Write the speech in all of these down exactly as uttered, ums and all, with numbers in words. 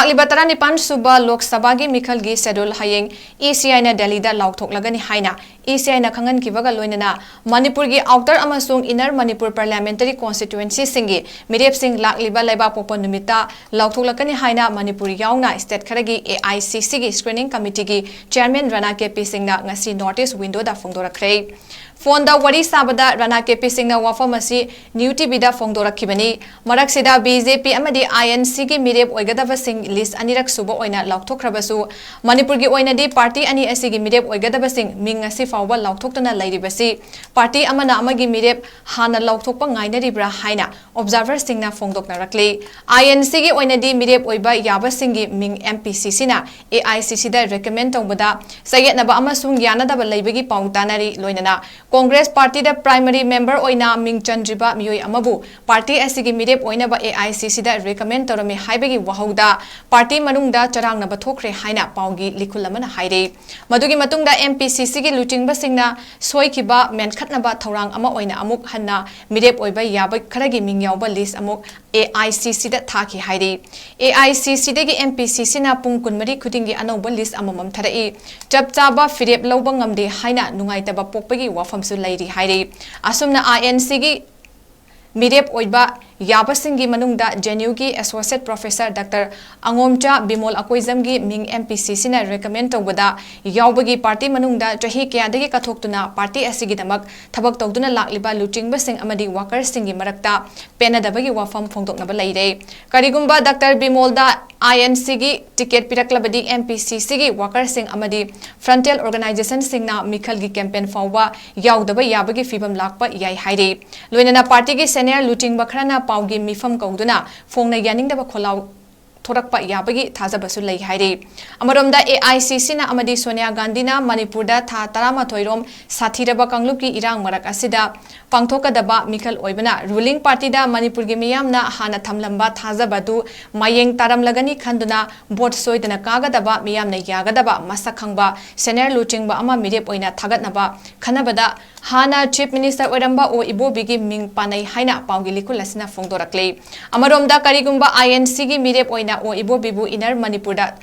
ꯂꯥꯛꯂꯤꯕ ꯇꯔꯥꯅꯤꯄꯥꯟ ꯁꯨꯕ ꯂꯣꯛ ꯁꯚꯥꯒꯤ ꯃꯤꯈꯜꯒꯤ ꯁꯦꯗꯨꯜ ꯍꯌꯦꯡ ꯏ ꯁꯤ ꯑꯥꯏꯅ ꯗꯦꯜꯂꯤꯗ ꯂꯥꯎꯊꯣꯛꯂꯒꯅꯤ ꯍꯥꯏꯅ ꯏ ꯁꯤ ꯑꯥꯏꯅ ꯈꯪꯍꯟꯈꯤꯕꯒ ꯂꯣꯏꯅꯅ ꯃꯅꯤꯄꯨꯔꯒꯤ ꯑꯥꯎꯇꯔ ꯑꯃꯁꯨꯡ ꯏꯟꯅꯔ ꯃꯅꯤꯄꯨꯔ ꯄꯥꯔꯂꯤꯌꯥꯃꯦꯟꯇꯔꯤ ꯀꯣꯟꯁꯇꯤꯇ꯭ꯋꯦꯟꯁꯤꯁꯤꯡꯒꯤ ꯃꯤꯔꯦꯞꯁꯤꯡ ꯂꯥꯛꯂꯤꯕ ꯂꯩꯕꯥꯛꯄꯣꯛꯄ ꯅꯨꯃꯤꯠꯇ ꯂꯥꯎꯊꯣꯛꯂꯛꯀꯅꯤ ꯍꯥꯏꯅ ꯃꯅꯤꯄꯨꯔ ꯌꯥꯎꯅ ꯁ꯭ꯇꯦꯠ ꯈꯔꯒꯤ ꯑꯦ ꯑꯥꯏ ꯁꯤ ꯁꯤꯒꯤ ꯁ꯭ꯀ꯭ꯔꯤꯅꯤꯡ ꯀꯃꯤꯇꯤꯒꯤ ꯆꯤꯌꯔꯃꯦꯟ ꯔꯅꯥ ꯀꯦ ꯄꯤ ꯁꯤꯡꯅ ꯉꯁꯤ ꯅꯣꯔꯠ ꯏꯁ ꯋꯤꯟꯗꯣꯗ ꯐꯣꯡꯗꯣꯔꯛꯈ꯭ꯔꯦ꯫ ꯐꯣꯟꯗ ꯋꯥꯔꯤ ꯁꯥꯕꯗ ꯔꯅꯥ ꯀꯦ ꯄꯤ ꯁꯤꯡꯅ ꯋꯥꯐꯝ ꯑꯁꯤ ꯅ꯭ꯌꯨ ꯇꯤ ꯚꯤꯗ ꯐꯣꯡꯗꯣꯔꯛꯈꯤꯕꯅꯤ꯫ ꯃꯔꯛꯁꯤꯗ ꯕꯤ ꯖꯦ ꯄꯤ ꯑꯃꯗꯤ ꯑꯥꯏ ꯑꯦꯟ ꯁꯤꯒꯤ ꯃꯤꯔꯦꯞ ꯑꯣꯏꯒꯗꯕꯁꯤꯡ ꯂꯤꯁ ꯑꯅꯤꯔꯛ ꯁꯨꯕ ꯑꯣꯏꯅ ꯂꯥꯎꯊꯣꯛꯈ꯭ꯔꯕꯁꯨ, ꯃꯅꯤꯄꯨꯔꯒꯤ ꯑꯣꯏꯅꯗꯤ ꯄꯥꯔꯇꯤ ꯑꯅꯤ ꯑꯁꯤꯒꯤ ꯃꯤꯔꯦꯞ ꯑꯣꯏꯒꯗꯕꯁꯤꯡ ꯃꯤꯡ ꯉꯁꯤ ꯐꯥꯎꯕ ꯂꯥꯎꯊꯣꯛꯇꯨꯅ ꯂꯩꯔꯤꯕꯁꯤ ꯄꯥꯔꯇꯤ ꯑꯃꯅ ꯑꯃꯒꯤ ꯃꯤꯔꯦꯞ ꯍꯥꯟꯅ ꯂꯥꯎꯊꯣꯛꯄ ꯉꯥꯏꯅꯔꯤꯕ꯭ꯔꯥ ꯍꯥꯏꯅ ꯑꯣꯕꯖꯥꯔꯚꯔꯁꯤꯡꯅ ꯐꯣꯡꯗꯣꯛꯅꯔꯛꯂꯤ꯫ ꯑꯥꯏ ꯑꯦꯟ ꯁꯤꯒꯤ ꯑꯣꯏꯅꯗꯤ ꯃꯤꯔꯦꯞ ꯑꯣꯏꯕ ꯌꯥꯕꯁꯤꯡꯒꯤ ꯃꯤꯡ ꯑꯦꯝ ꯄꯤ ꯁꯤ ꯁꯤꯅ ꯑꯦ ꯑꯥꯏ ꯁꯤ ꯁꯤꯗ ꯔꯤꯀꯃꯦꯟ ꯇꯧꯕꯗ ꯆꯌꯦꯠꯅꯕ ꯑꯃꯁꯨꯡ ꯌꯥꯅꯗꯕ ꯂꯩꯕꯒꯤ ꯄꯥꯎ ꯇꯥꯅꯔꯤ꯫ ꯂꯣꯏꯅꯅ ꯀꯣꯡꯒ꯭ꯔꯦꯁ ꯄꯥꯔꯇꯤꯗ ꯄ꯭ꯔꯥꯏꯃꯔꯤ ꯃꯦꯝꯕꯔ ꯑꯣꯏꯅ ꯃꯤꯡ ꯆꯟꯗ꯭ꯔꯤꯕ ꯃꯤꯑꯣꯏ ꯑꯃꯕꯨ ꯄꯥꯔꯇꯤ ꯑꯁꯤꯒꯤ ꯃꯤꯔꯦꯞ ꯑꯣꯏꯅꯕ ꯑꯦ ꯑꯥꯏ ꯁꯤ ꯁꯤꯗ ꯔꯤꯀꯃꯦꯟ ꯇꯧꯔꯝꯃꯤ ꯍꯥꯏꯕꯒꯤ ꯋꯥꯍꯧꯗ ꯄꯥꯔꯇꯤ ꯃꯅꯨꯡꯗ ꯆꯔꯥꯡꯅꯕ ꯊꯣꯛꯈ꯭ꯔꯦ ꯍꯥꯏꯅ ꯄꯥꯎꯒꯤ ꯂꯤꯈꯨꯜ ꯑꯃꯅ ꯍꯥꯏꯔꯤ꯫ ꯃꯗꯨꯒꯤ ꯃꯇꯨꯡꯗ ꯑꯦꯝ ꯄꯤ ꯁꯤ ꯁꯤꯒꯤ ꯂꯨꯆꯤꯡꯕꯁꯤꯡꯅ ꯁꯣꯏꯈꯤꯕ ꯃꯦꯟꯈꯠꯅꯕ ꯊꯧꯔꯥꯡ ꯑꯃ ꯑꯣꯏꯅ ꯑꯃꯨꯛ ꯍꯟꯅ ꯃꯤꯔꯦꯞ ꯑꯣꯏꯕ ꯌꯥꯕ ꯈꯔꯒꯤ ꯃꯤꯡ ꯌꯥꯎꯕ ꯂꯤꯁ ꯑꯃꯨꯛ ꯑꯦ ꯑꯥꯏ ꯁꯤ ꯁꯤꯗ ꯊꯥꯈꯤ ꯍꯥꯏꯔꯤ꯫ ꯑꯦ ꯑꯥꯏ ꯁꯤ ꯁꯤꯗꯒꯤ ꯑꯦꯝ ꯄꯤ ꯁꯤ ꯁꯤꯅ ꯄꯨꯡ ꯀꯨꯟꯃꯔꯤ ꯈꯨꯗꯤꯡꯒꯤ ꯑꯅꯧꯕ ꯂꯤꯁ ꯑꯃꯃꯝ ꯊꯥꯔꯛꯏ꯫ ꯆꯞ ꯆꯥꯕ ꯐꯤꯔꯦꯞ ꯂꯧꯕ ꯉꯝꯗꯦ ꯍꯥꯏꯅ ꯅꯨꯡꯉꯥꯏꯇꯕ ꯄꯣꯛꯄꯒꯤ ꯋꯥꯐꯝꯁꯨ ꯂꯩꯔꯤ ꯍꯥꯏꯔꯤ꯫ ꯑꯁꯨꯝꯅ ꯑꯥꯏ ꯑꯦꯟ ꯁꯤꯒꯤ ꯃꯤꯔꯦꯞ ꯑꯣꯏꯕ ꯌꯥꯕꯁꯤꯡꯒꯤ ꯃꯅꯨꯡꯗ ꯖꯦ ꯑꯦꯟ ꯌꯨꯒꯤ ꯑꯦꯁꯣꯁꯤꯌꯦꯠ ꯄ꯭ꯔꯣꯐꯦꯁꯔ ꯗꯥꯛꯇꯔ ꯑꯉꯣꯝꯆꯥ ꯕꯤꯃꯣꯜ ꯑꯀꯣꯏꯖꯝꯒꯤ ꯃꯤꯡ ꯑꯦꯝ ꯄꯤ ꯁꯤ ꯁꯤꯅ ꯔꯤꯀꯃꯦꯟ ꯇꯧꯕꯗ ꯌꯥꯎꯕꯒꯤ ꯄꯥꯔꯇꯤ ꯃꯅꯨꯡꯗ ꯆꯍꯤ ꯀꯌꯥꯗꯒꯤ ꯀꯠꯊꯣꯛꯇꯨꯅ ꯄꯥꯔꯇꯤ ꯑꯁꯤꯒꯤꯗꯃꯛ ꯊꯕꯛ ꯇꯧꯗꯨꯅ ꯂꯥꯛꯂꯤꯕ ꯂꯨꯆꯤꯡꯕꯁꯤꯡ ꯑꯃꯗꯤ ꯋꯥꯀꯔꯁꯤꯡꯒꯤ ꯃꯔꯛꯇ ꯄꯦꯟꯅꯗꯕꯒꯤ ꯋꯥꯐꯝ ꯐꯣꯡꯗꯣꯛꯅꯕ ꯂꯩꯔꯦ꯫ ꯀꯔꯤꯒꯨꯝꯕ ꯗꯥꯛꯇꯔ ꯕꯤꯃꯣꯜꯗ ꯑꯥꯏ ꯑꯦꯟ ꯁꯤꯒꯤ ꯇꯤꯀꯦꯠ ꯄꯤꯔꯛꯂꯕꯗꯤ ꯑꯦꯝ ꯄꯤ ꯁꯤ ꯁꯤꯒꯤ ꯋꯥꯀꯔꯁꯤꯡ ꯑꯃꯗꯤ ꯐ꯭ꯔꯟꯇꯦꯜ ꯑꯣꯔꯒꯅꯥꯏꯖꯦꯁꯟꯁꯤꯡꯅ ꯃꯤꯈꯜꯒꯤ ꯀꯦꯝꯄꯦꯟ ꯐꯥꯎꯕ ꯌꯥꯎꯗꯕ ꯌꯥꯕꯒꯤ ꯐꯤꯕꯝ ꯂꯥꯛꯄ ꯌꯥꯏ ꯍꯥꯏꯔꯤ꯫ ꯂꯣꯏꯅꯅ ꯄꯥꯔꯇꯤꯒꯤ ꯁꯦꯅꯤꯌꯔ ꯂꯨꯆꯤꯡꯕ ꯈꯔꯅ ꯄꯥꯎꯒꯤ ꯃꯤꯐꯝ ꯀꯧꯗꯨꯅ ꯐꯣꯡꯅ ꯌꯥꯅꯤꯡꯗꯕ ꯈꯣꯜꯂꯥꯎ ꯊꯣꯔꯛꯄ ꯌꯥꯕꯒꯤ ꯊꯥꯖꯕꯁꯨ ꯂꯩ ꯍꯥꯏꯔꯤ꯫ ꯑꯃꯔꯣꯝꯗ ꯑꯦ ꯑꯥꯏ ꯁꯤ ꯁꯤꯅ ꯑꯃꯗꯤ ꯁꯣꯅꯤꯌꯥ ꯒꯥꯟꯙꯤꯅ ꯃꯅꯤꯄꯨꯔꯗ ꯊꯥ ꯇꯔꯥꯃꯥꯊꯣꯏ ꯔꯣꯝ ꯁꯥꯊꯤꯔꯕ ꯀꯥꯡꯂꯨꯞꯀꯤ ꯏꯔꯥꯡ ꯃꯔꯛ ꯑꯁꯤꯗ ꯄꯥꯡꯊꯣꯛꯀꯗꯕ ꯃꯤꯈꯜ ꯑꯣꯏꯕꯅ ꯔꯨꯂꯤꯡ ꯄꯥꯔꯇꯤꯗ ꯃꯅꯤꯄꯨꯔꯒꯤ ꯃꯤꯌꯥꯝꯅ ꯍꯥꯟꯅ ꯊꯝꯂꯝꯕ ꯊꯥꯖꯕ ꯑꯗꯨ ꯃꯌꯦꯡ ꯇꯥꯔꯝꯂꯒꯅꯤ ꯈꯟꯗꯨꯅ ꯚꯣꯠ ꯁꯣꯏꯗꯅ ꯀꯥꯒꯗꯕ ꯃꯤꯌꯥꯝꯅ ꯌꯥꯒꯗꯕ ꯃꯁꯛ ꯈꯪꯕ ꯁꯦꯅꯤꯌꯔ ꯂꯨꯆꯤꯡꯕ ꯑꯃ ꯃꯤꯔꯦꯞ ꯑꯣꯏꯅ ꯊꯥꯒꯠꯅꯕ ꯈꯟꯅꯕꯗ ꯍꯥꯟꯅ Chief Minister ꯑꯣꯏꯔꯝꯕ ꯑꯣ ꯏꯕꯣꯕꯤꯒꯤ ꯃꯤꯡ ꯄꯥꯟꯅꯩ ꯍꯥꯏꯅ ꯄꯥꯎꯒꯤ ꯂꯤꯈꯨꯜ ꯑꯁꯤꯅ ꯐꯣꯡꯗꯣꯔꯛꯂꯤ꯫ ꯑꯃꯔꯣꯝꯗ, ꯀꯔꯤꯒꯨꯝꯕ INCꯒꯤ ꯃꯤꯔꯦꯞ ꯑꯣꯏꯅ ꯑꯣ ꯏꯕꯣꯕꯤꯕꯨ Inner ꯃꯅꯤꯄꯨꯔꯗ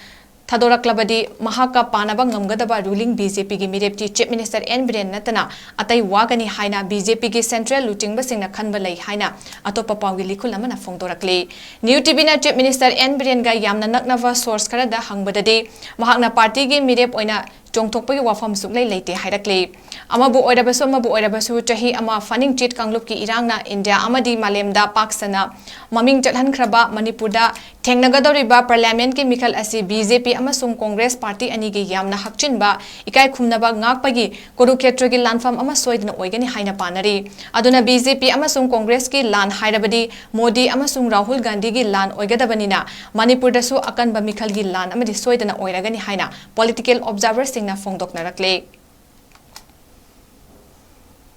ꯊꯥꯗꯣꯔꯛꯂꯕꯗꯤ, ꯃꯍꯥꯛꯀ ꯄꯥꯟꯅꯕ ꯉꯝꯒꯗꯕ ruling BJPꯒꯤ ꯃꯤꯔꯦꯞꯇꯤ Chief Minister N Biren ꯅꯠꯇꯅ ꯑꯇꯩ ꯋꯥꯒꯅꯤ ꯍꯥꯏꯅ BJPꯒꯤ central ꯂꯨꯆꯤꯡꯕꯁꯤꯡꯅ ꯈꯟꯕ ꯂꯩ ꯍꯥꯏꯅ ꯑꯇꯣꯞꯄ ꯄꯥꯎꯒꯤ ꯂꯤꯈꯨꯜ ꯑꯃꯅ ꯐꯣꯡꯗꯣꯔꯛꯂꯤ꯫ New TVꯅ Chief Minister N ꯕꯤꯔꯦꯟꯒ ꯌꯥꯝꯅ ꯅꯛꯅꯕ source ꯈꯔꯗ ꯍꯪꯕꯗꯗꯤ, ꯃꯍꯥꯛꯅ partyꯒꯤ ꯃꯤꯔꯦꯞ ꯑꯣꯏꯅ ꯆꯣꯡꯊꯣꯛꯄꯒꯤ ꯋꯥꯐꯝ ꯁꯨꯛꯂꯩ ꯂꯩꯇꯦ ꯍꯥꯏꯔꯛꯂꯤ꯫ ꯑꯃꯕꯨ ꯑꯣꯏꯔꯕꯁꯨ ꯑꯃꯕꯨ ꯑꯣꯏꯔꯕꯁꯨ, ꯆꯍꯤ ꯑꯃ ꯐꯥꯅꯤꯡꯆꯤꯠ ꯀꯥꯡꯂꯨꯞꯀꯤ ꯏꯔꯥꯡꯅ ꯏꯟꯗꯤꯌꯥ ꯑꯃꯗꯤ ꯃꯥꯂꯦꯝꯗ ꯄꯥꯛ ꯁꯟꯅ ꯃꯃꯤꯡ ꯆꯠꯍꯟꯈ꯭ꯔꯕ ꯃꯅꯤꯄꯨꯔꯗ ꯊꯦꯡꯅꯒꯗꯧꯔꯤꯕ parliamentꯀꯤ ꯃꯤꯈꯜ ꯑꯁꯤ BJP ꯑꯃꯁꯨꯡ Congress party ꯑꯅꯤꯒꯤ ꯌꯥꯝꯅ ꯍꯛꯆꯤꯟꯕ ꯏꯀꯥꯏ ꯈꯨꯝꯅꯕ ꯉꯥꯛꯄꯒꯤ ꯀꯨꯔꯨꯈꯦꯇ꯭ꯔꯒꯤ ꯂꯥꯟꯐꯝ ꯑꯃ ꯁꯣꯏꯗꯅ ꯑꯣꯏꯒꯅꯤ ꯍꯥꯏꯅ ꯄꯥꯅꯔꯤ꯫ ꯑꯗꯨꯅ BJP ꯑꯃꯁꯨꯡ Congressꯀꯤ ꯂꯥꯟ ꯍꯥꯏꯔꯕꯗꯤ ꯃꯣꯗꯤ ꯑꯃꯁꯨꯡ ꯔꯥꯍꯨꯜ ꯒꯥꯟꯙꯤꯒꯤ ꯂꯥꯟ ꯑꯣꯏꯒꯗꯕꯅꯤꯅ, ꯃꯅꯤꯄꯨꯔꯗꯁꯨ ꯑꯀꯟꯕ ꯃꯤꯈꯜꯒꯤ ꯂꯥꯟ ꯑꯃꯗꯤ ꯁꯣꯏꯗꯅ ꯑꯣꯏꯔꯒꯅꯤ ꯍꯥꯏꯅ political observerꯁꯤꯡꯅ ꯐꯣꯡꯗꯣꯛꯅꯔꯛꯂꯤ꯫